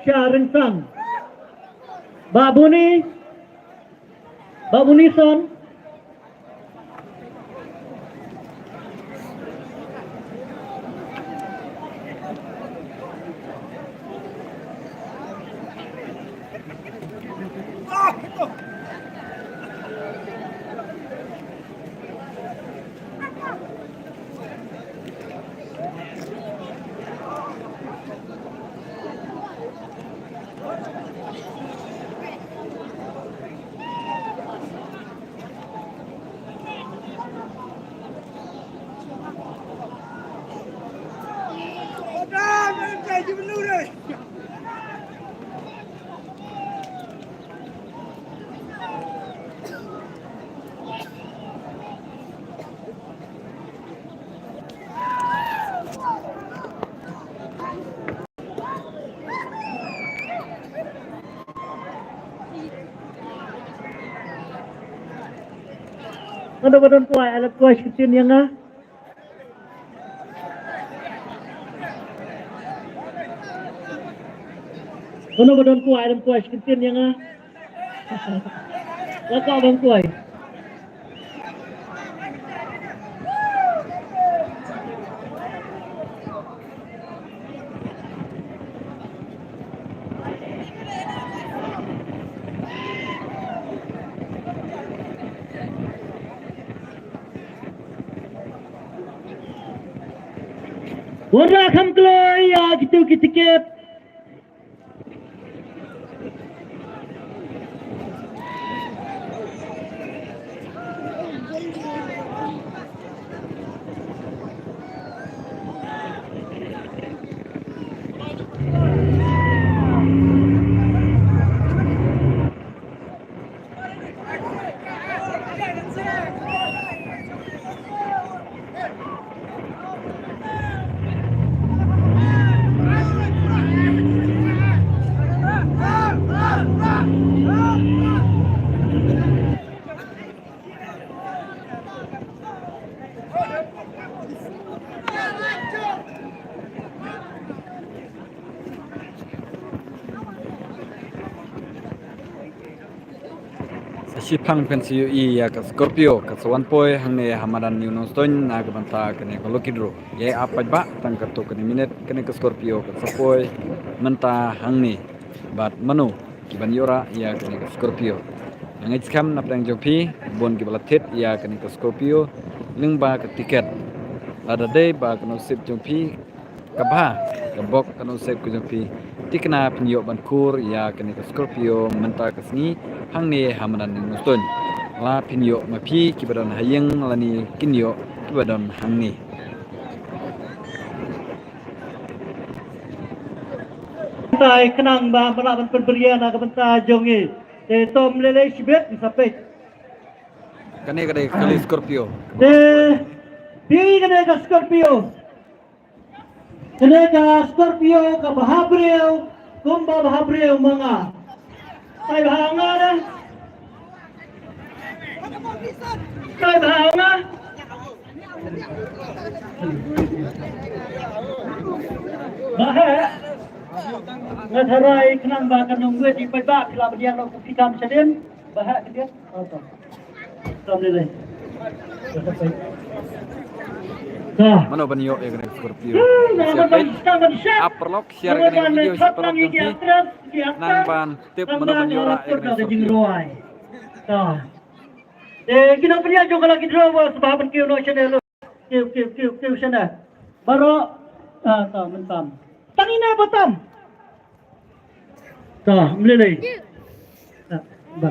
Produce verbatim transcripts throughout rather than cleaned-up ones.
Sha Ringsang. Babuni. Babuni son. Mano ba don kwai, ala kwai shi ktien ïa nga. Mano ba don kwai, ala kwai shi ktien ïa nga. Wa ka ban kwai. Wanrah kham kloi ïa kito ki tiket. Sa shiphang phin sa ïohi ïa ka Scorpio ka sa wan poi hangne ha madan New Nongstoiñ na ka bynta kane ka lucky draw. Ïa ap paidbah tang katto katne minit kane ka Scorpio ka sa poi mynta hangne. Bad mano ki ban ïoh rah ïa kane ka Scorpio. Nga ngeit skhem na pdeng jong phi bun ki ba la thied ïa kane ka Scorpio lyngba ka tiket. Lada dei ba ka nusip jong phi ka bha, ka bok ka nusip ka jong phi, thikna phin ïoh ban kur ïa kane ka Scorpio mynta ka sngi hangne ha madan New Nongstoiñ. La phin ïoh ma phi ki ba don ha ïing lane kin ïoh ki ba don hangne. Te khnang ba me lah ban pynbria na ka bynta jong ngi. Te to ym lei lei shibit, ngi sa peit. Kane ka dei ka kali Scorpio. Te phi kane ka Scorpio. Kane ka Scorpio ka bha briew kumba bha briew ma nga. Kai bha nga da. Kai bha nga. Bha. Nga tharai khnang ba kan ym wet ïa paidbah, phi lah ban ïa noh ka phi kam shadien. Bha ka dien. Mano ban ïoh ïa kane ka Scorpio? Ap paralok, share kane ka video sha paralok jong phi. Nang ban tip mano ban ïoh rah ïa kane ka Scorpio. Eh, kino pynïaid jong ka lucky draw ba sbah ban kiew noh shane lo. Kiew, kiew, kiew, kiew shane. Baroh. Ah, ta mynta. Tang ine ba tam. Ta, mlei lei. Ta, ba.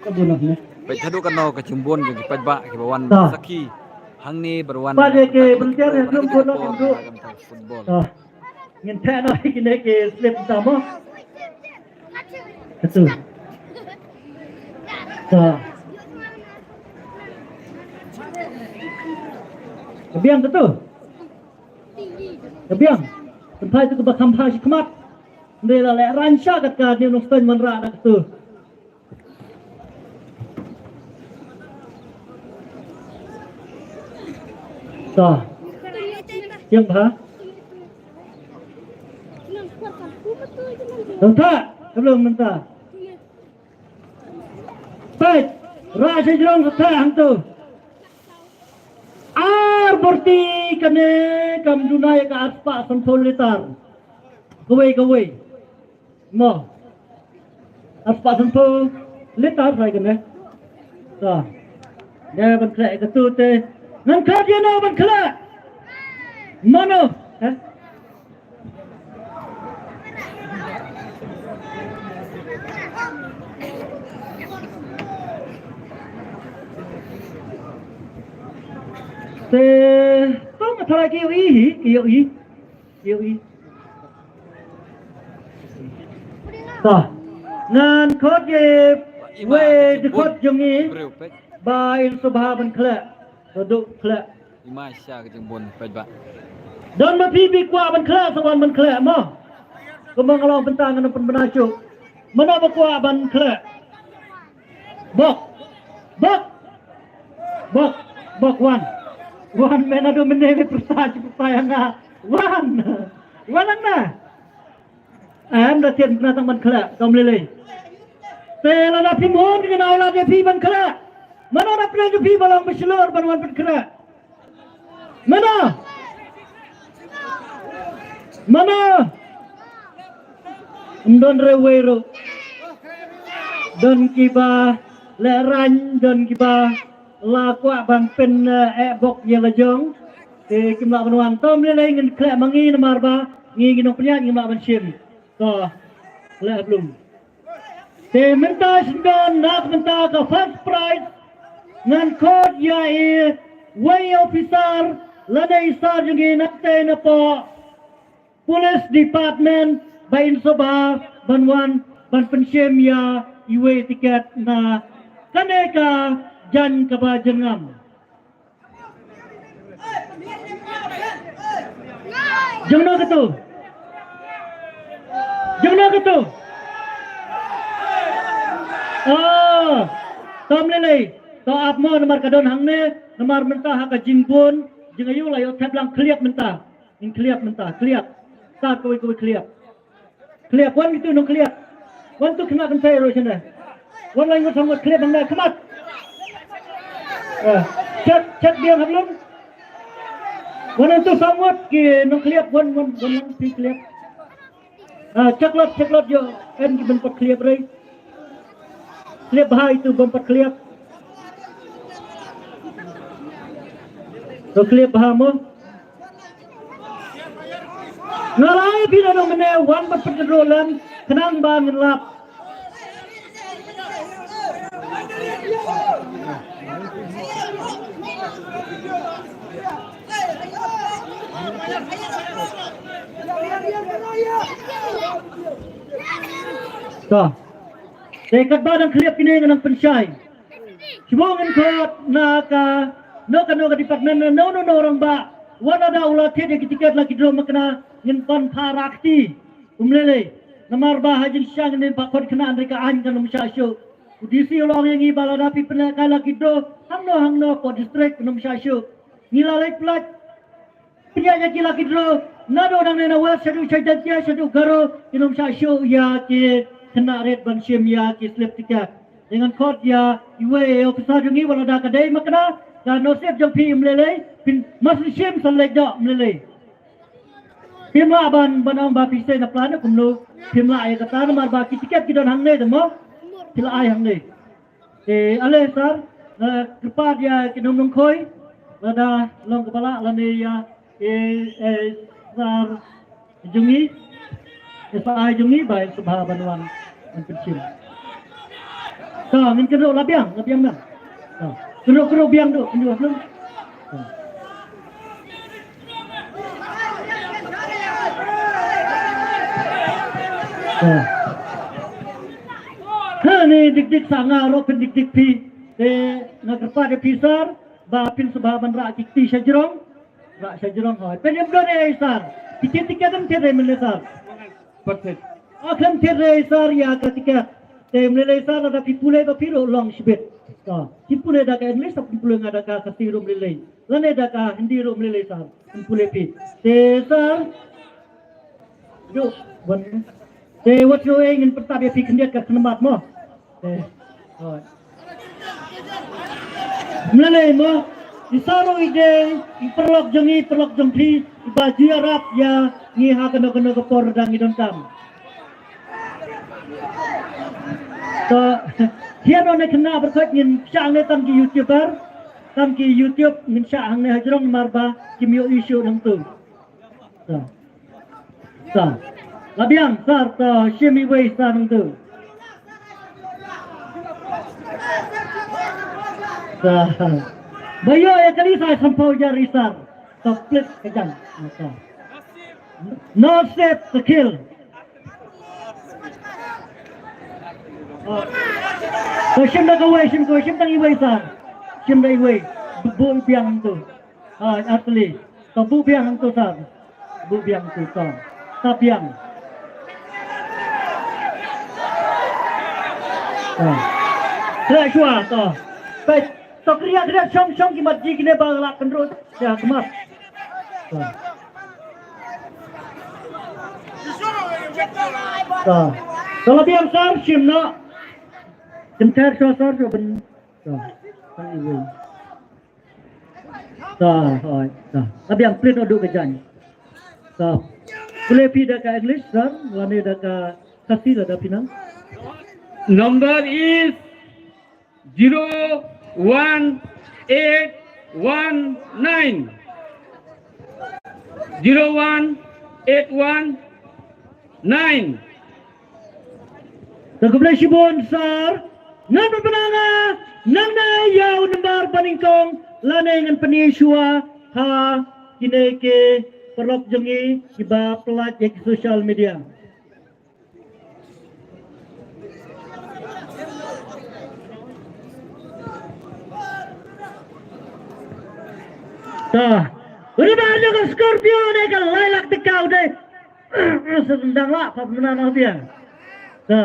Ka bu noh ne. Peit haduh katno ka jingbun jong ki paidbah kiba wan sakhi hangne, ba wan. Ba de ke byntiar ïa jong ko noh jong ko. Football. Ta. Ngin theh noh ïa kine ki slip ta mo. Katu. Ta. Ka biang katu. Ka biang. Kynthai tu kaba kham bha shi khmat. Nde la leh rang sha kat ka New Nongstoiñ wanrah da katu. Ta. Biang bha. Dang thah, ka long mynta. Peit, rah sha jrong ka thah hangto. Ar bor ti kane kam duna ïa ka arspah sanphew litar. Kawei kawei. Mo. Arspah sanphew litar sai kane. To. Dei ban khleh katu te. Ngan khot ïa no ban khleh. Mano? Eh? Te to nga tharai ki ïohi hi, ki ïohi. Ki ïohi. To. Ngan khot ïa wei dkhot jong ngi. Ba in sngewbha ban khleh. To duh khleh. Ima sha ka jingbun peit ba. Don ma phi phi kwah ban khleh sa wan ban khleh mo. Kumba nga la ong mynta ngan pynbna shuh. Mano ba kwah ban khleh? Bok. Bok. Bok. Bok wan. Wan mynta naduh mynne me pyrsa shi pyrsa ïa nga. Wan. Wan lang na. Em da thied na tang ban khleh, to ym lei lei. Te lada phim hun ki nau lada phi ban khleh. Mano na pyrshah phi ba long ba shlur ban wan ban khleh. Mano? Mano? Ym don re wei ruh. Don kiba leh rang, don kiba la kwah ban pyn eh bok ïa la jong. Te kim lah ban wan. To ym lei lei ngin khleh ma ngi namar ba ngi ngi nongpynïaid ngim lah ban shim. To leh blum. Te mynta sngewdon na mynta ka first prize ngan khot ïa i wei officer lane i sar jong ngi nangtei na poh Police Department ba in sngewbha ban wan ban pynshim ïa iwei tiket na kane ka jaiñ kaba jyrngam. Jong no katu? Jong no katu? Ah, to ym lei lei. To ap mo namar ka don hangne, namar mynta ha ka jingbun jingaiu la ïoh thep lang khliap mynta. Ngin khliap mynta, khliap. Start kawei kawei khliap. Khliap, wan kitu nong khliap. Wan tu khmat kan sai ro shane. Wan lai ngut hangut khliap bang da khmat. Eh, chet, chet biang hablum. Wan tu sangut ki nong khliap, wan, wan, wan, wan, pi khliap. Ah, check lot, check lot yo, en ki ban pat khliap rei. Khliap bha itu bym pat khliap. To khliap bha mo. Nga la ai phi na nong mene wan bad pynjro lem khnang ba ngin lap. To. Te katba dang khliap kine ngan nang pynshai. Shibun ngin khot na ka no ka no ka department na no no no rangbah. Wat lada u la thied ïa ki tiket lucky draw makna ngin pan pha rakti. Um lei lei. Namar ba ha jingshisha ngin pan khot khynnah hynrei ka aiñ kan ym shah shuh. U D C u la ong ïa ngi ba lada phi pynlehkai lucky draw hangno hangno ko district kan ym shah shuh. Ngi la leit pynlait pynïaid ïa ki lucky draw naduh nangne na West shaduh Jaiñtia shaduh Garo kin ym shah shuh ïa ki khynnah rit ban shim ïa ki slip tiket. Te ngan khot ïa iwei i officer jong ngi wat lada ka dei makna ka nusip jong phi ym lei lei phin mas shim sa leit doh ym lei lei. Phim lah ban ban ong ba phi sei na plan kumno phim lah ïa kata namar ba ki tiket ki don hangne te mo phi la ai hangne. Te ale sir, nga kyrpad ïa ki nongkhoi lada long kaba lah lane ïa ki, eh, sir jong ngi, S I jong ngi ba in sngewbha ban wan ban pynshim. To ngin kynroh la biang, la biang biang. To kynroh kynroh biang duh, kynroh kynroh. To. Ha ni dik dik sa nga ruh pyn dik dik phi. Te nga kyrpad ïa phi sir ba phin sngewbha ban rah ki kti sha jrong. Rah sha jrong hoi. Pyn ym don ei sir. Tiket tiket ym thied ei mynne sir. Perfect. Akham thied ei sir ïa ka tiket. Te ym lei lei sir lada phi pule ba phi ruh long shibit. Ka phi pule da ka English sa phi pule nga da ka Khasi ruh ym lei lei. Lane da ka Hindi ruh ym lei lei sir. Phi pule phi. Te sir. Duh, wan. Te wat shu ei ngin pyntab ïa phi khyndiat ka khynmat mo. Te. Hooid. Mlelei mo. I saru i dei i paralok jong i paralok jong phi iba ju ïarap ïa ngi ha kano kano ka por da ngi donkam. To hiar no ne khynnah barkhot ngin shah hangne tam ki YouTuber. Tam ki YouTube ngin shah hangne hajrong namar ba kim ïoh issue nangtu. Sa. Sa. La biang sar to shim iwei sar nangtu. Sa. Ba ïoh ïa kali sa sampau jar i sar. To split ka jam. Sa. No sep to kill. To shim da kawei shim kawei shim tang iwei sar. Shim da iwei. Bu biang tu. Ah, atli. To bu biang tu sar. Bu biang tu to. Ta biang. To. Kre shwa to. Peit. To kriat kriat shong shong ki mat ji kine ba la kynrut. Ya kemat. To. To. To la biang sar shim no. Shim ter shwa sar shwa ben. To. Tang iwei. Ta, hoi, ta. Ka biang plit no du ka jan. Ta. Pule phi da ka English, sir, lane da ka Khasi lada phi nang. Number is zero one eight one nine. Zero one eight one nine. Te khublei shibun sir. Ngan pynbna nga nangne ïa u number ba nyngkong lane ngan pyni shuwa ha kine ki paralok jong ngi kiba pynlait ïa ki social media. Ta. U number jong ka Scorpio ne ka lai lak tyngka u dei. Sendang lah, pa pynbna noh biang. Ta.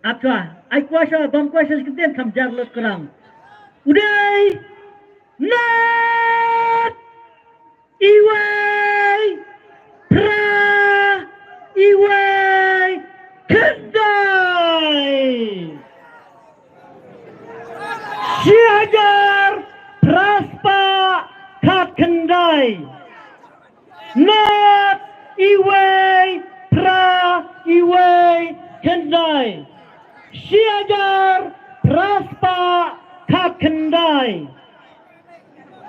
Ap shuwa, ai kwah shuwa, bam kwah shuwa shi kyntien kham jar lut krang. U dei. Nat. Iwei. Phra. Iwei. Khyndai. Shi hajar phra spah khatkhyndai. Nat iwei phra iwei khyndai. Shi hajar phra spah khatkhyndai.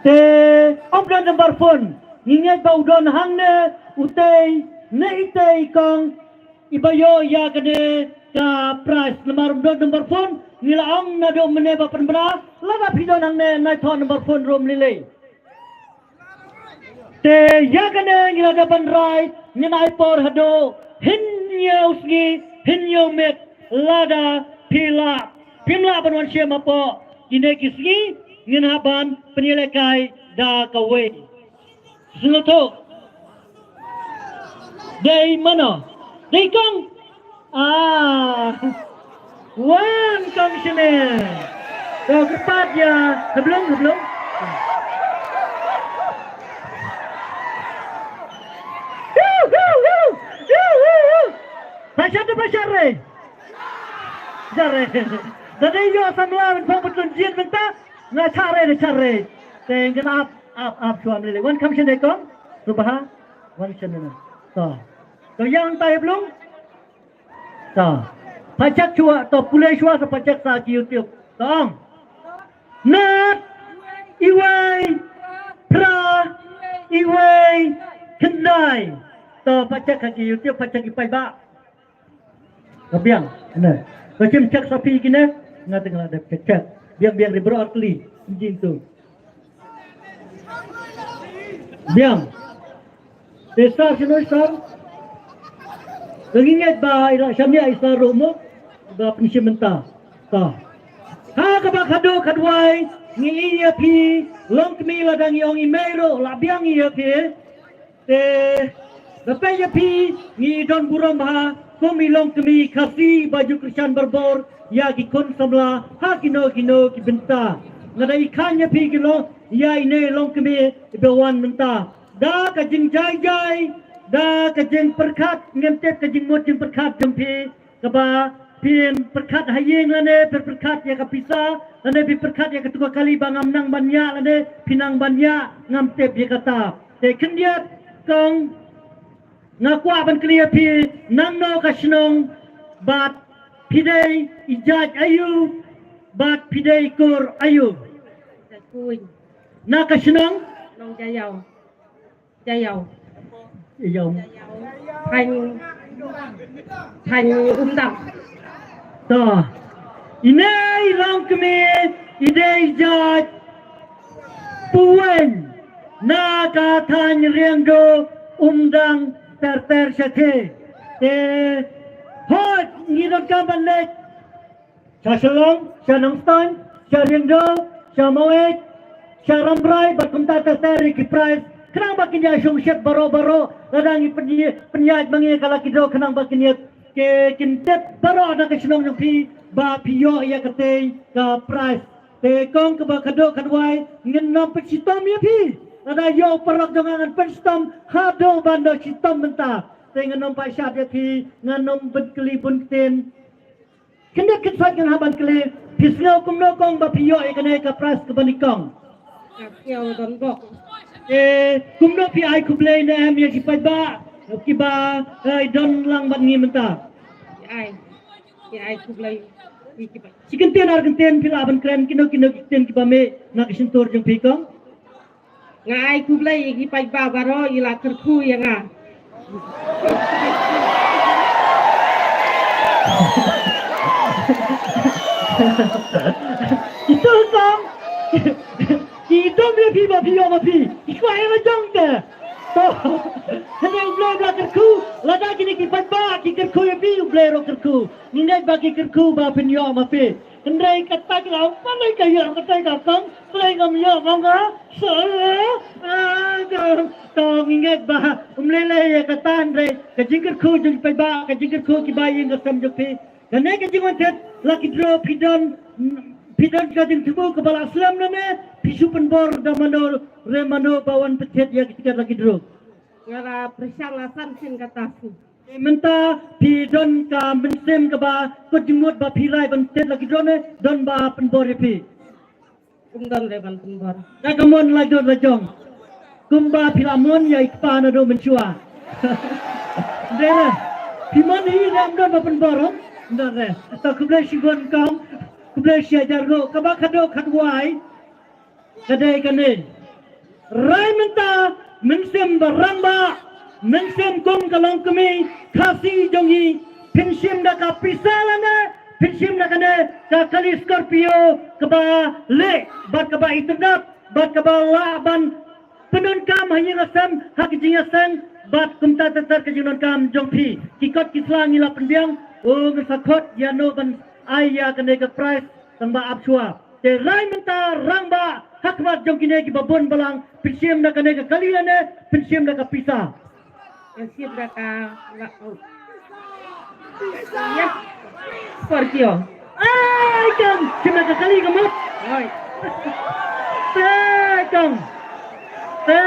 Te ym don number phone. Ngi ngeit ba u don hangne utei ne itei kong. Iba ïoh ïa kane ka prize namar ym don number phone. Ngi la ong naduh mynne ba pynbna. Lada phi don hangne nai thoh number phone ruh ym lei lei. Te ïa kane ngi la dep ban rai ngin ai por haduh hynñiew sngi hynñiew miet lada phi lah phim lah ban wan shim hapoh kine ki sngi ngin hap ban pynïalehkai da kawei. Sngewthuh. Dei mano? Dei kong. Ah. Wan kong shane. Ko kyrpad ïa Heblung, Heblung. Hu, hu, hu. Hu, hu, hu. Pashat tu pashat re. Jare. Tadi yo samla men pong betlun jin mynta. Nga chare de chare. Te ngin ap ap ap shuwa mlili. Wan kam shane kong. Subaha. Wan shane. To. To yang tai blung. To. Pajak shuwa to pule shuwa sa pajak sa ki YouTube. To ong. Nat. Iwei. Phra. Iwei. Khyndai. To pajak ha ki YouTube pajak i paidbah. Ka biang ne. Ka chim check sa phi kine. Nga teng la dep check check. Biang biang ri bro atli. Jing tu. Biang. Te sar sino sar. Ka ngi ngeit ba ira shamia i sar ruh mo. Ba pynshim mynta. Ta. Ha kaba khadduh khadwai ngi ïa phi long kmie lada ngi ong i mei ruh la biang ïa phi. Te da peit ïa phi ngi don burom ha kum i long kmie Khasi ba ju kyrshan barabor ïa ki khun samla ha kino kino ki bynta. Nga da i khan ïa phi ki long ïa ine long kmie iba wan mynta da ka jingjai jai Da ka jingpyrkhat, ngam tip ka jingmut jingpyrkhat jong phi, kaba phin pyrkhat ha ïing lane phi pyrkhat ïa ka pisa, lane phi pyrkhat ïa katu ka kali ba ngam nang ban ïa, lane phi nang ban ïa, ngam tip ïa kata. Te khyndiat kong, nga kwah ban kylli ïa phi, nangno ka shnong, bad phi dei i jait aïu, bad phi dei i kur aïu. Jait Kuiñ. Na ka shnong? Nong Jaiaw. Jaiaw. Jaiaw. Thaiñ, thaiñ Umdang. To. Ine i longkmie, i dei jait Puweiñ, na ka thaiñ Riangdo, Umdang, ter ter shatei. Te hooid, ngi donkam ban leit sha Shillong, sha Nongstoiñ, sha Riangdo, sha Maweit, sha Rambrai, bad kumta ter ter ïa ki prize. Khnang ba kin ïa shong shet baroh baroh, lada ngi pynïaid, pynïaid ma ngi ka lucky draw, khnang ba kin ïa, ki, kin tip baroh na ka shnong jong phi, ba phi ïoh ïa katei ka prize. Te kong, kaba khadduh khadwai, ngan nym pynshitom ïa phi. Lada ïoh u paralok jong nga ngan pynshitom, haduh ban da shitom mynta. Te ngan nym pynshad ïa phi, ngan nym pynkylli bun ktien. Khyndiat khyndiat ngan hap ban kylli, phi sngew kumno kong ba phi ïoh ïa kane ka prize kaba nyngkong? Nga sngew donbok. Eh, kumno phi ai khublei ne em ïa ki paidbah kiba, eh, don lang bad ngi mynta? Phi ai, phi ai khublei ïa ki paidbah. Shi kyntien ar kyntien phi lah ban kren, kino kino ki kyntien kiba mih na ka shyntur jong phi kong? Nga ai khublei ïa ki paidbah baroh i la kyrkhu ïa nga. Ito kong. Ki ito ïa phi ba phi ïoh ma phi. Ki kwah ïa la jong te. To. Hynrei U Blei ba kyrkhu. Lada kine ki paidbah ki kyrkhu ïa phi, U Blei ruh kyrkhu. Ngi ngeit ba ki kyrkhu ba phin ïoh ma phi. Hynrei kata ki la ong, balei ka ïoh, kata ka kong, balei ngam ïoh ma nga. Sa, ah, ah, to, to, ngi ngeit ba um lei lei ïa kata, hynrei ka jingkyrkhu jong ki paidbah, ka jingkyrkhu kiba ïing ka sem jong phi. Kane ka jingwan thied lucky draw phi don, phi don ka jingthmu kaba la slem lane phi shu pynbor da mano re mano ba wan pynthied ïa ka tiket lucky draw? Nga la pyrshang la san sien kata sien. Te mynta phi don ka mynsiem kaba kut jingmut ba phi rai ban thied lucky draw ne don ba pynbor ïa phi? Um don re ban pynbor. Ka ka mon la don la jong. Kumba phi la mon ïa i kpa naduh mynshuwa. Dei re. Phi mon hi re, um don ba pynbor, em? Um don re. To khublei shibun kong. Khublei shi hajar nguh. Kaba khadduh khadwai ka dei kane. Rai mynta, mynsiem ba rangbah, mynsiem kum ka longkmie Khasi jong ngi, phin shim da ka pisa lane phin shim da kane ka kali Scorpio kaba leh bad kaba itynnad bad kaba lah ban pyndonkam ha ïing ha sem, ha ka jingïaseng bad kumta ter ter ka jingdonkam jong phi. Ki kot ki sla ngi la pynbiang, u ngi sa khot ïano ban ai ïa kane ka prize tang ba ap shuwa. Te rai mynta rangbah ha khmat jong kine kiba bun balang, phin shim da kane ka kali lane phin shim da ka pisa? Phin shim da ka la, oh. Yes. Scorpio. Ai kong, shim da ka kali ka mut. Oi. Te kong. Te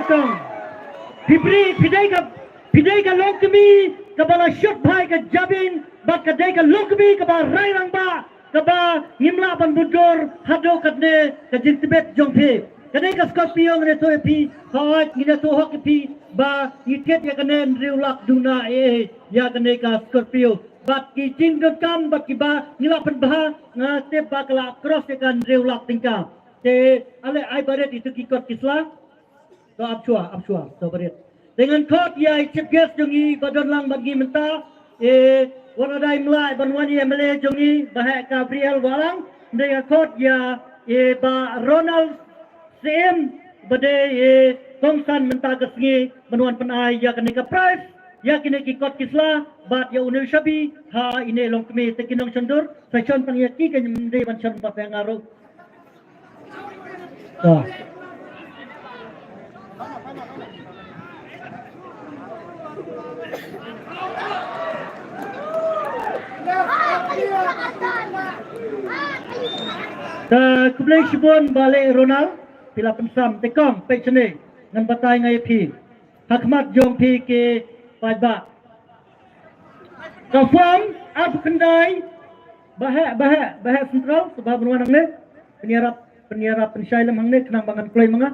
kong. Phi pri, phi dei ka, phi dei ka longkmie kaba la shut bha ïa ka jabieng bad ka dei ka longkmie kaba rai rangbah. Kaba ngim lah ban bud dur haduh katne ka jingtbit jong phi. Kane ka Scorpio ngan ïathuh ïa phi, hooid ngan ïathuh hok ïa phi ba ngi thied ïa kane hynriew lak duna eh ïa kane ka Scorpio. Bad ki jingdonkam bad kiba ngi lah pynbha nga tip ba ka la cross ïa ka hynriew lak tyngka. Te ale ai barit itu ki kot ki sla. To ap shuwa, ap shuwa, to barit. Te ngan khot ïa i chief guest jong ngi ba don lang bad ngi mynta. E, wat la dei mlai ban wan ïa M L A jong ngi ba heh Gabriel Wahlang. Te ngan khot ïa, e, ba Ronald Syiem ba dei, e, kongsan mynta ka sngi ban wan pynai ïa kane ka prize, ïa kine ki kot ki sla bad ïa une u shabi ha ine longkmie te ki nongshon dur. Sa shon tang ïa ki, kan ym dei ban shon bad ïa nga ruh. To. Te khublei shibun ba leh Ronald, phi la pynsam te kong, peit shane, ngan batai nga ïa phi. Ha khmat jong phi ki paidbah. Ka form arphew khyndai, Baheh, Baheh, Baheh Central, Sabha ban wan hangne. Pynïarap, pynïarap pynshai lem hangne khnang ba ngan kloi ma nga.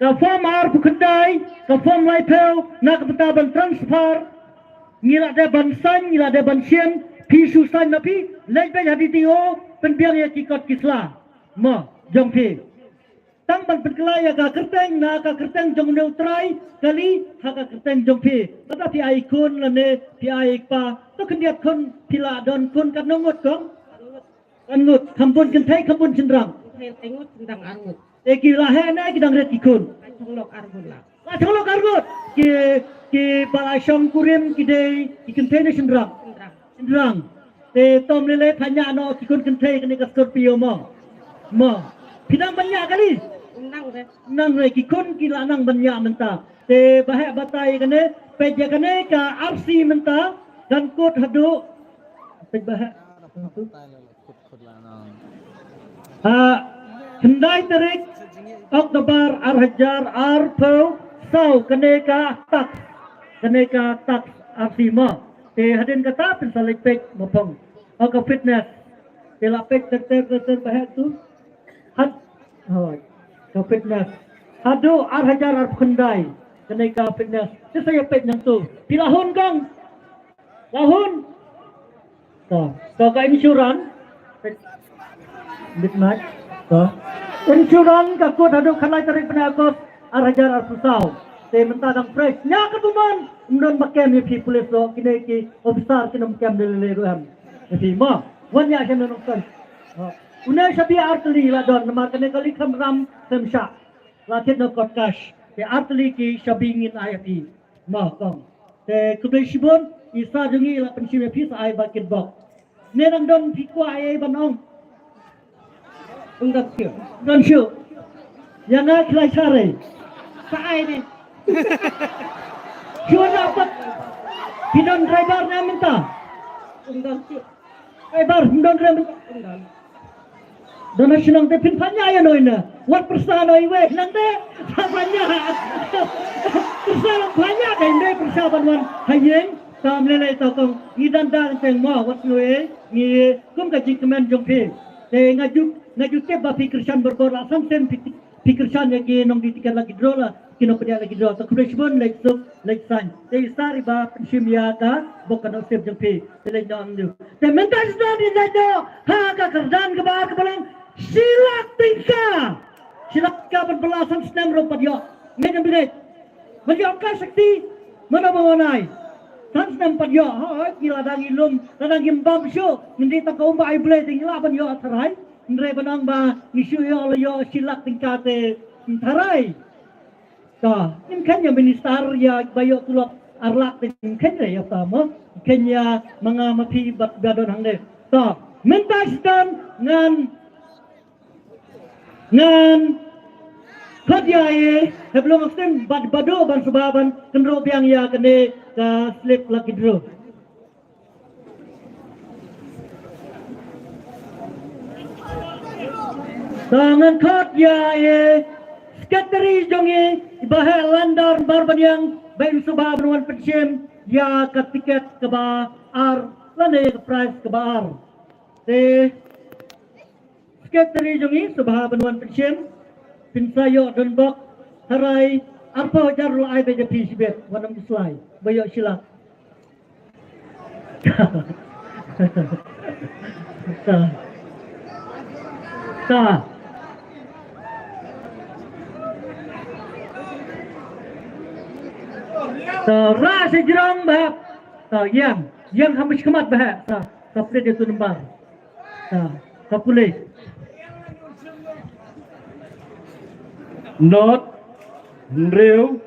Ka form arphew khyndai, ka form laiphew, na ka bynta ban transfer. Ngi la dep ban sign, ngi la dep ban shim, phi shu sign ma phi, leit beit ha D T O, pynbiang ïa ki kot ki sla. Mo, jong phi. Tang ban pynkylla ïa ka kyrteng, na ka kyrteng jong une u trai kali ha ka kyrteng jong phi. Lada phi ai khun lane phi ai kpa, to khyndiat khun, phi la don khun katno ngut kong? Katno ngut? Kham bun kynthei, kham bun shynrang? Kynthei lai ngut, shynrang ar ngut. Te ki la heh ne ki dang rit ki khun? Ka chong lok ar ngut la. Ka chong lok ar ngut. Ki, ki ba la shong kurim ki dei ki kynthei ne shynrang? Shynrang. Shynrang. Te to ym lei lei pha ñiah noh ki khun kynthei kane ka Scorpio mo. Mo. Phi nang ban ñiah kali? Nang re. Nang re, ki khun ki la nang ban ñiah mynta. Te Baheh batai kane, peit ïa kane ka R C mynta, dang kut haduh. Peit Baheh. Ah, khyndai tarik Oktober ar hajar arphew saw, kane ka tax, kane ka tax R C mo. Te hadien kata phin sa leit peit mo phong. Oh, ka fitness. Te la peit ter ter ter ter Baheh tu. Had, oh, ka fitness. Haduh ar hajar arphew khyndai, kane ka fitness. Te sa ïa peit nangtu. Phi la hun kong? La hun. To, to ka insurance. Bit mat. To. Insurance ka kut haduh khyndai tarik bnai August ar hajar arphew saw. Te mynta dang fresh. Ñiah ka bymman. Ym don ba kem ïa phi police ruh, kine ki officer kin ym kem lei lei ruh em. Ïa phi mo. Wan ñiah sha nongsan. Une shabi ar tylli la don, namar kane kali khlem ram khlem shah. La thied na kot cash. Te ar tylli ki shabi ngin ai ïa phi. Mo kong. Te khublei shibun, i sa jong ngi la pynshim ïa phi sa ai ba kit bok. Ne nang don phi kwah ai ban ong? Ym don shuh. Ym don shuh. Ïa nga khlai sharei. Sa ai ne. Shuh na pat. Phi don driver ne mynta? Ym don shuh. Driver ym don re mynta? Ym don. Don ha shnong te phin pynñiah ïa noi na. Wat pyrsa noi wei nang te. Sa pynñiah. Pyrsa lang pynñiah dei dei pyrsa ban wan ha ïing. Tam lei lei to kong ngi dan dan teng mo wat noi ngi kum ka jingkmen jong phi. Te nga juk nga juk tip ba phi kyrshan bor bor la san sen phi phi kyrshan ïa ki nongdie tiket lucky draw la ki nongpynïaid lucky draw. Te khublei shibun leit suk leit saiñ. Te i sar i ba pynshim ïa ka bok ka nusip jong phi. Te leit noh ym ju. Te mynta sdang i leit noh ha ka kyrdan kaba ar kaba long shi lak tyngka. Shi lak tyngka ban bylla san snem ruh pat ïoh. Ngeit ne ym ngeit? Ban ïoh ka shakti mano ba wan ai. San snem pat ïoh. Hooid ngi la dang i lum la dang im bam shuh. Ngin dei tang ka um ba ai Blei te ngi lah ban ïoh tharai. Hynrei ban ong ba ngi shu ïoh la ïoh shi lak tyngka te tharai. Ka ngin khein ïa minister ïa ba ïoh tulop ar lak te ngin khein re ïa ta mo. Khein ïa ma nga ma phi bad ba don hangne. Ta mynta sdang ngan ngan khot ïa i Heblong Austin bad Badu ban suba ban kynroh biang ïa kane ka slip lucky draw. Ta ngan khot ïa i secretary jong i, i Bah Heh Landar Marbaniang, ba in suba ban wan pynshim ïa ka tiket kaba ar lane ïa ka prize kaba ar. Te secretary jong i suba ban wan pynshim, pynsa ïoh donbok, tharai arphew hajar ruh ai beit ïa phi shibit, wat nym khuslai, ba ïoh shi lak. Ta. Ta. Ta, rah sha jrong Bah Heh. Ta, ïeng. Ïeng ha mynsiem Bah Heh. Ta, ta plie ïa tu number. Ta, ta pule. Not, hynriew,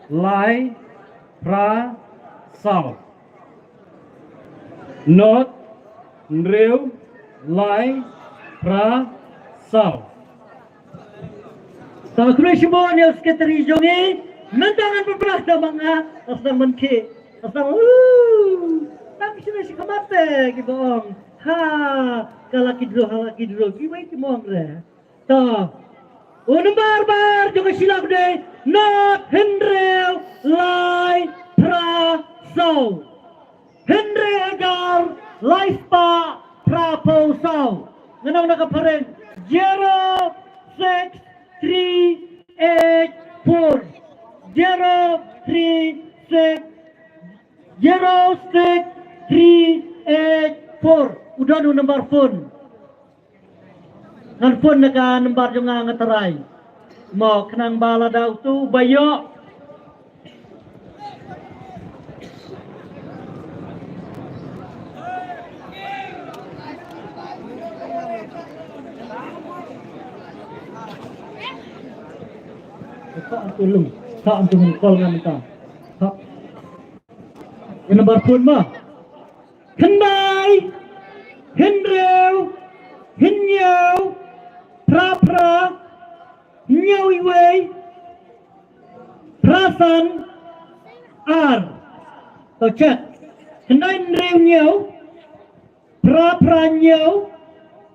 lai, phra, saw. Not, hynriew, lai, phra, saw. Ta khublei shibun ïa u secretary jong i, mynta ngan pynpra da ma nga, ta sdang ban khie, ta sdang, uh, tang shane shi khmat te, kiba ong, ha, ka lucky draw, ha lucky draw, kiwei ki mong re. Ta. U number bar jong ka shi lak u dei Nod hynriew lai phra saw. Hynriew hajar lai spah phra phew saw. Nga ong na ka phareng, zero six three eight four. Zero three six, zero six three eight four. U don u number phone. Ngan phone na ka number jong nga, nga tharai. Mo khnang ba lada utu ba ïoh. Sa antu lung, sa antu call nga mynta. Sa. Ïa number phone mo. Khyndai, hynriew, hynñiew, phra phra, hynñiew iwei, phra san, ar. To check. Khyndai hynriew hynñiew, phra phra hynñiew,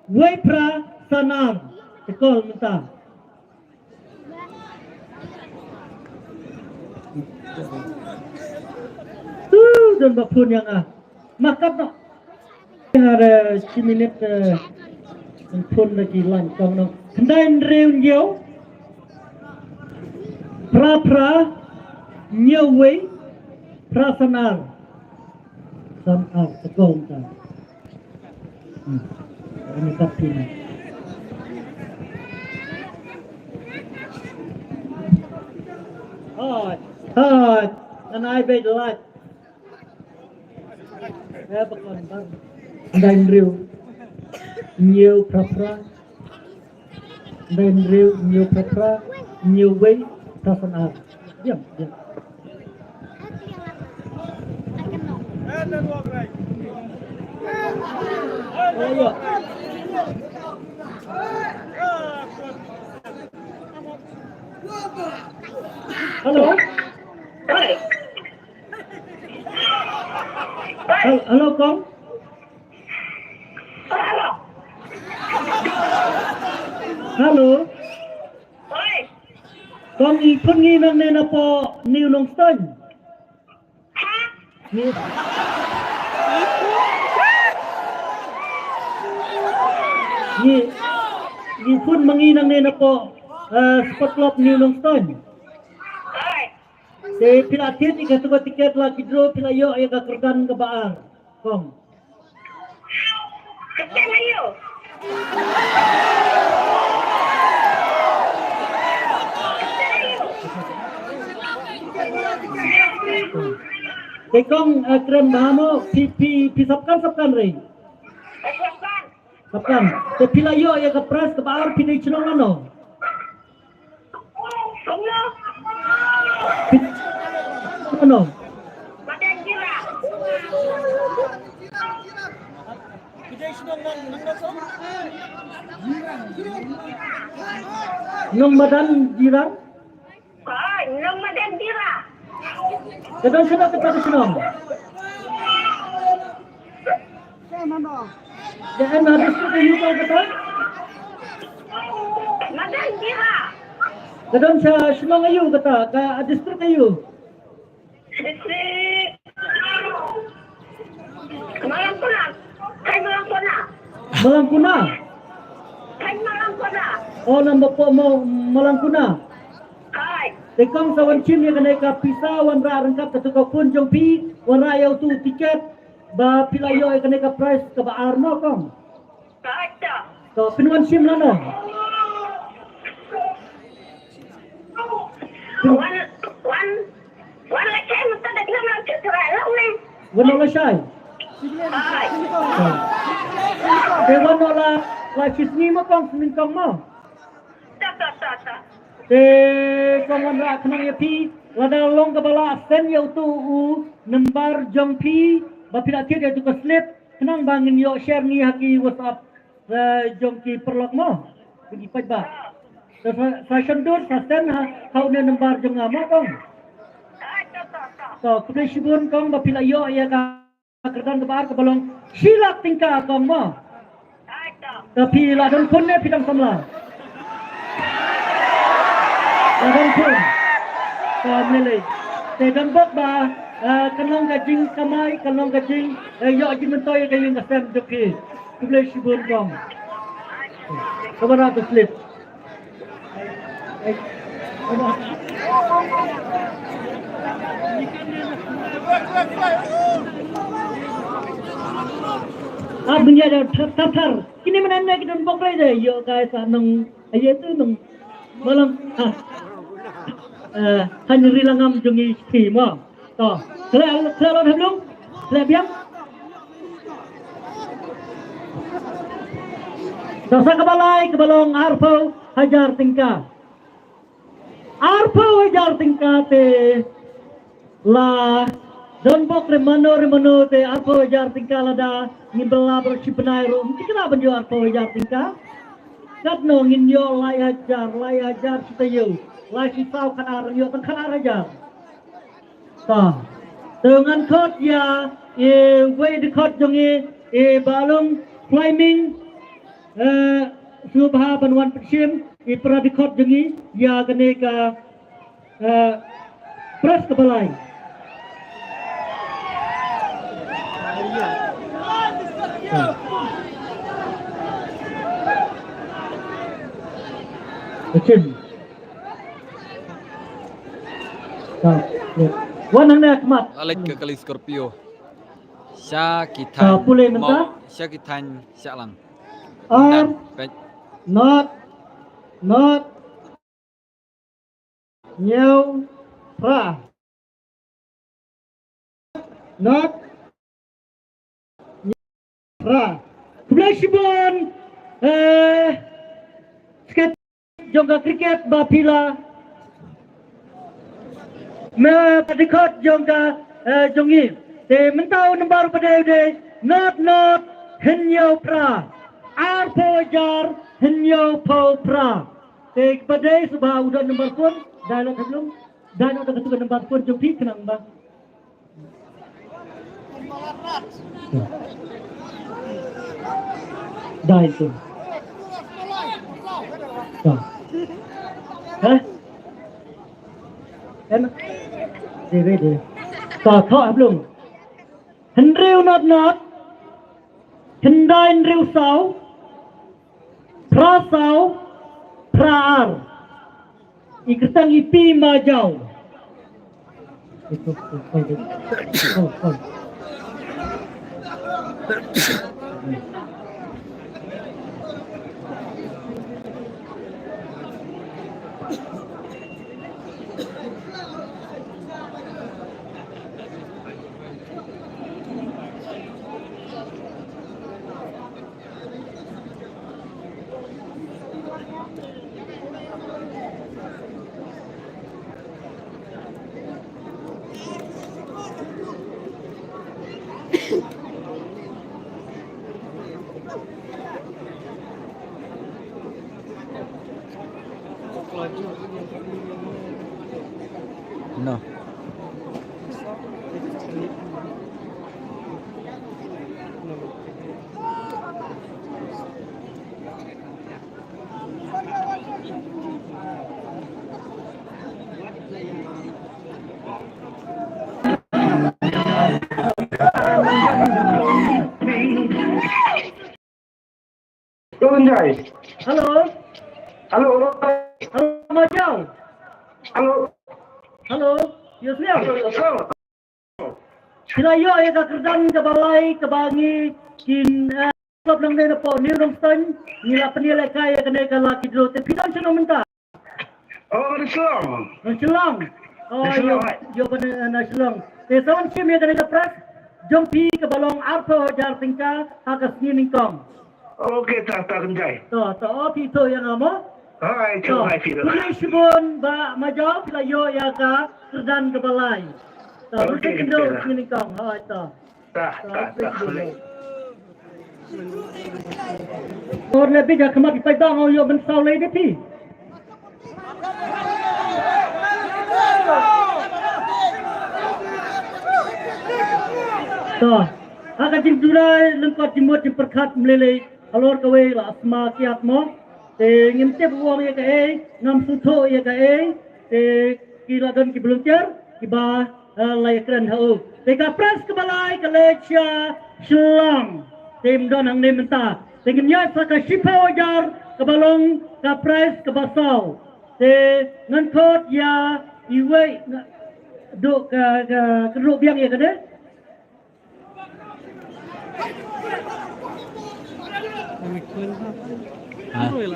wei phra san ar. Te call mynta. Tu don ba phone ïa nga. Ma kat noh. Nga da shi minit, eh, phone da ki line kong noh. Khyndai hynriew hynñiew, phra phra, hynñiew wei, phra san ar. San ar, te call mynta. Hmm. Ini tapi ni. Hai, hai. Ngan ai beit lait. Eh, bakon bang. Khyndai hynriew hynñiew phra phra. Khyndai hynriew hynñiew phra phra. Hynñiew wei phra san ar. Diam, diam. Hello. Hel-, hello, kong. Hello. Kong, i phone ngi nangne napoh New Nongstoiñ. Ngi, ngi, ngi phone ma ngi nangne napoh, eh, Sport Club New Nongstoiñ. Te phi la thied ïa katu ka tiket la ki draw, phi la ïoh ïa ka kyrdan kaba ar, kong. Te kong, eh, kren bha mo, phi, phi, phi sapkan, sapkan re. Sapkan. Te phi la ïoh ïa ka prize kaba ar, phi dei shnong lano? Phi, lano? Nongmadan Jirang? Ka don shano kata ka shnong? Ka em ha district aïu kata? Ka don sha shnong aïu kata, ka district aïu? District Malangkuna. Kai Malangkuna. Malangkuna? Kai Malangkuna. Oh, namba po mo Malangkuna. Kai. Te kong sa wan shim ïa kane ka pisa, wanrah ryngkat katu ka phone jong phi, wanrah ïa utu u tiket, ba phi la ïoh ïa kane ka prize kaba ar mo kong. Kai ta. To phin wan shim lano? Wan, wan, wan lashai mynta da khlem lam shu trai long ne. Wan lashai. Ai. Te wan la, la shisngi mo kong, sngewbha kong mo. Ta, ta, ta, ta. Te kong wanrah khnang ïa phi, lada long kaba lah send ïa utu u number jong phi, ba phi la thied ïa utu ka slip, khnang ba ngin ïoh share ngi ha ki WhatsApp, eh, jong ki paralok mo, jong ki paidbah. Sa, sa, sa shon dur, sa send ha, ha une number jong nga mo kong. To, khublei shibun kong ba phi la ïoh ïa ka kyrdan kaba ar kaba long shi lak tyngka kong mo. To phi la don phone ne phi dang samla? La don phone. Ka mlei. Te don bok ba, eh, kan long ka jingkamai, kan long ka jing, eh, ïoh jingmyntoi ka ïing ka sem jong ki. Khublei shibun kong. Kaba ra to slip. Ah, bun ïa da thar, thar, thar. Kine mynne ki don bok rai de. Ïoh guys, ah, nong, aye tu nong. Malam. Ah. Eh, han ri langam jong i ski mo. To, khleh, khleh lon hablung, khleh biang. To, sa kaba lai, kaba long arphew hajar tyngka. Arphew hajar tyngka te la don bok ri mano ri mano te arphew hajar tyngka lada ngim bala bro shi bnai ruh. Ngi kena ban ïoh arphew hajar tyngka. Katno ngin ïoh lai hajar, lai hajar shi taïew, lai shi saw khatar, ïoh tang khatar hajar. Ta. Te ngan khot ïa, eh, wei dkhot jong i, eh, Balung Climbing, eh, sngewbha ban wan pynshim, eh, para dkhot jong i, ïa kane ka, eh, press kaba lai. Pynshim. Wan hangne khmat. La leit ka kali Scorpio. Sha ki thaiñ. Pule mynta. Sha ki thaiñ Shahlang. Ar. Peit. Not. Not. Hynñiew. Phra. Not. Phra. Khublei shibun. Eh, sket jong ka cricket ba phi la me ka dkhot jong ka, eh, jong i. Te mynta u number ba dei u dei not not hynñiew phra. Arphew hajar hynñiew phew phra. Te ba dei sngewbha u don number phone. Dei la thablung. Dei la thablung number phone jong phi khnang ba. Dai tu. Dai. Hah? Em? Dei, dei, dei. Ka, ka, belum. Hynriew not not. Khyndai hynriew saw. Phra saw. Phra ar. I kyrteng i Pi Majaw. No. Hello. Hello. Hello, Majau. Hello. Hello. Yes, ma'am. Hello, yes, sir. Phi la ïoh ïa ka kyrdan kaba lai kaba ngi kin, eh, klop nang dei na pdeng New Nongstoiñ, ngi la pynïalehkai ïa kane ka lucky draw. Te phi don shano mynta? Oh, na Shillong. Na Shillong. Oh, na Shillong, ïoh, eh. Ïoh ban, eh, na Shillong. Te sa wan shim ïa kane ka prize jong phi kaba long arphew hajar tyngka ha ka sngi nyngkong. Okay, ta, ta kynjai. To, to, oh, phi to ïa nga mo? Hai, to, to, hai, phi to. Khublei shibun Bah Majau, phi la ïoh ïa ka kyrdan kaba lai. To, okay, kynjai, kynjai, kynjai. Sngi nyngkong, hai, to. Ta, ta, ta, khublei. Or le bija khmat pai dang ïoh ban saw lei de phi. To, ha ka jingdurai lyngkot jingmut jingpyrkhat mlei lei halor kawei la sma kiad mo. Te ngim tip u ong ïa kaei, ngam sngewthuh ïa kaei. Te ki la don ki volunteer kiba, eh, la ïakren ha u. Te ka prize kaba lai ka leit sha Shillong. Te ym don hangne mynta. Te ngin ïaid sa ka shiphew hajar kaba long ka prize kaba saw. Te ngan khot ïa iwei nga, duk ka, ka, ka duk biang ïa kane.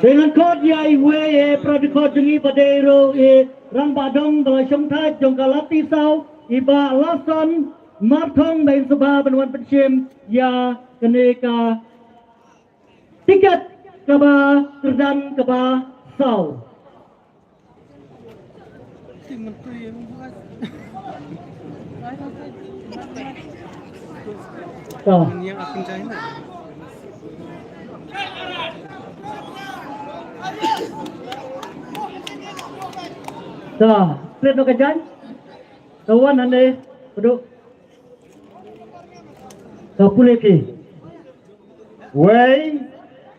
Te ngan khot ïa iwei, eh, para dkhot jong ngi ba dei ruh, eh, rangbah dong ba la shongthait jong ka Lati Saw, i Bah Lason Marthong, ba in sngewbha ban wan pynshim ïa kane ka tiket kaba kyrdan kaba saw. Ta. Ta, plet noh ka jaiñ. Ka wan hangne, ka duk. Ka pule phi. Wei,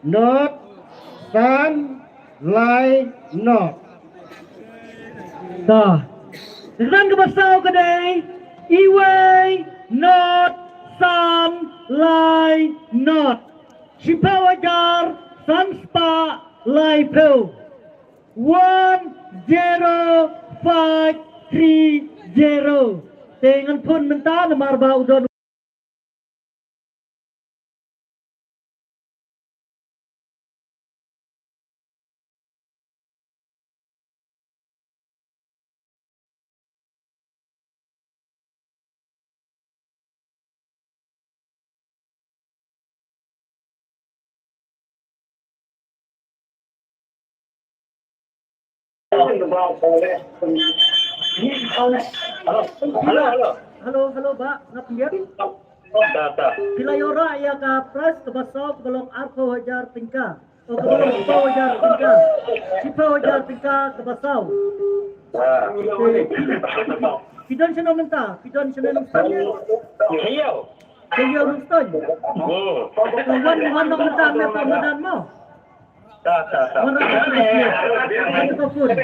not, san, lai, not. Ta. Ka kyrdan kaba saw ka dei, iwei, not, san, lai, not. Shiphew hajar, san spah, laiphew. One zero five three zero. Te ngan phone mynta namar ba u don Hello, hello. Hello, hello, Bah. Ngap ngiat. Ta, ta. Phi la ïoh rah ïa ka prize kaba saw kaba long arphew hajar tyngka. Oh, kaba long arphew hajar tyngka. Shiphew hajar tyngka kaba saw. Ah. Phi don shano mynta? Phi don shano mynta? Ïa. Ka ïa u nongstoiñ. Hmm. Ka wan, wan nong mynta, mynta, mynta mo. Ta, ta, ta. Wan nong mynta, mynta ka phone. Ka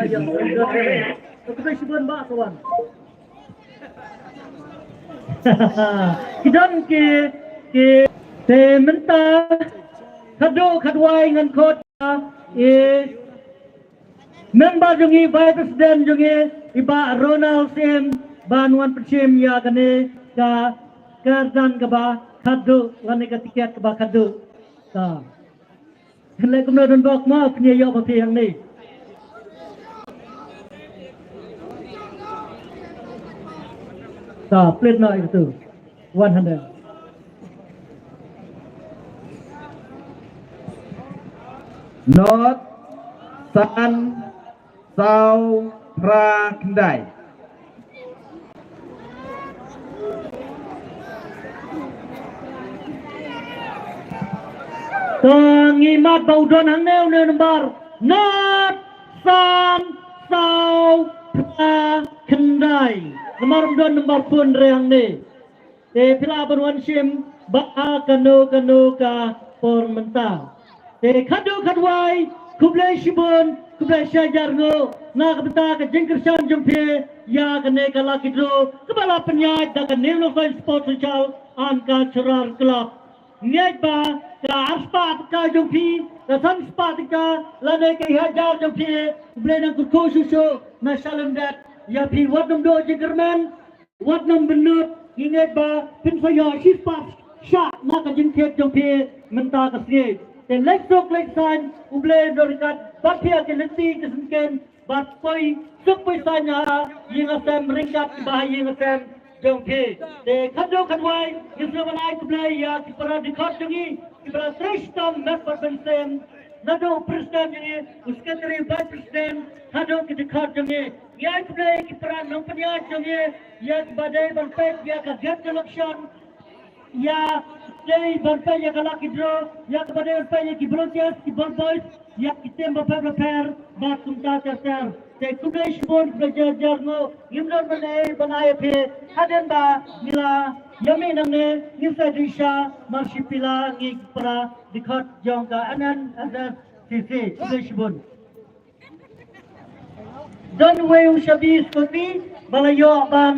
ïa u nongstoiñ. Ka khublei shibun ba ka wan. Ki don ki, ki te mynta. Khadduh khadwai ngan khot. Eh. Member jong ngi, Vice President jong ngi, i Bah Ronald Syiem, ban wan pynshim ïa kane ka kyrdan kaba khadduh, lane ka tiket kaba khadduh. Ta. Leh kumno don bok mo, pynïaid ïoh ba phi hangne. Ta, plet noh ïa katu. One hundred. Not, san, saw, phra, khyndai. To ngi mad ba u don hangne une u nombar. Not, san, saw, phra, khyndai. Namar um don nombar phone re hangne. Te phi lah ban wan shim ba kano kano ka por mynta. Te khadduh khadwai, khublei shibun, khublei shihajar nguh na ka bynta ka jingkyrshan jong phi ïa kane ka lucky draw kaba la pynïaid da ka New North Line Sports Social and Cultural Club. Ngeit ba ka arspah tyngka jong phi, ka sanspah tyngka, lane ka hajar jong phi, U Blei nang kyrkhu shuh shuh, nang shalyndet ïa phi, wat nym duh jingkyrmen, wat nym bynnud, ngi ngeit ba phin sa ïoh shispah shah na ka jingthied jong phi mynta ka sngi. Te leit suk leit saiñ, U Blei un don ryngkat bad phi ha ki lynti ki syngkien, bad poi suk poi saiñ ha ïing ha sem ryngkat kiba ha ïing ha sem jong phi. Te khadduh khadwai ngi sngewbha ban ai khublei ïa ki para dkhot jong ngi, ki para trei shitom met bad mynsiem, naduh u president jong ngi, u secretary, vice president, haduh ki dkhot jong ngi. Ngi ai khublei ïa ki para nongpynïaid jong ngi, ïa kiba dei ban peit ïa ka gate collection, ïa dei ban peit ïa ka lucky draw, ïa kiba dei ban peit ïa ki volunteers, ki ball boys, ïa ki team bapher bapher, bad kumta ter ter. Te khublei shibun, khublei shihajar nguh, ngim don ban ai ban ai ïa phi, hadien ba ngi la ïa mih nangne, ngin sa ïa duh sha Marshipila, ngi ki para dkhot jong ka N N S S C C. Khublei shibun. Don uwei u shabi sha kotbi ba la ïoh ban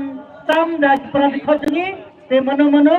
tam da ki para dkhot jong ngi, te mano mano?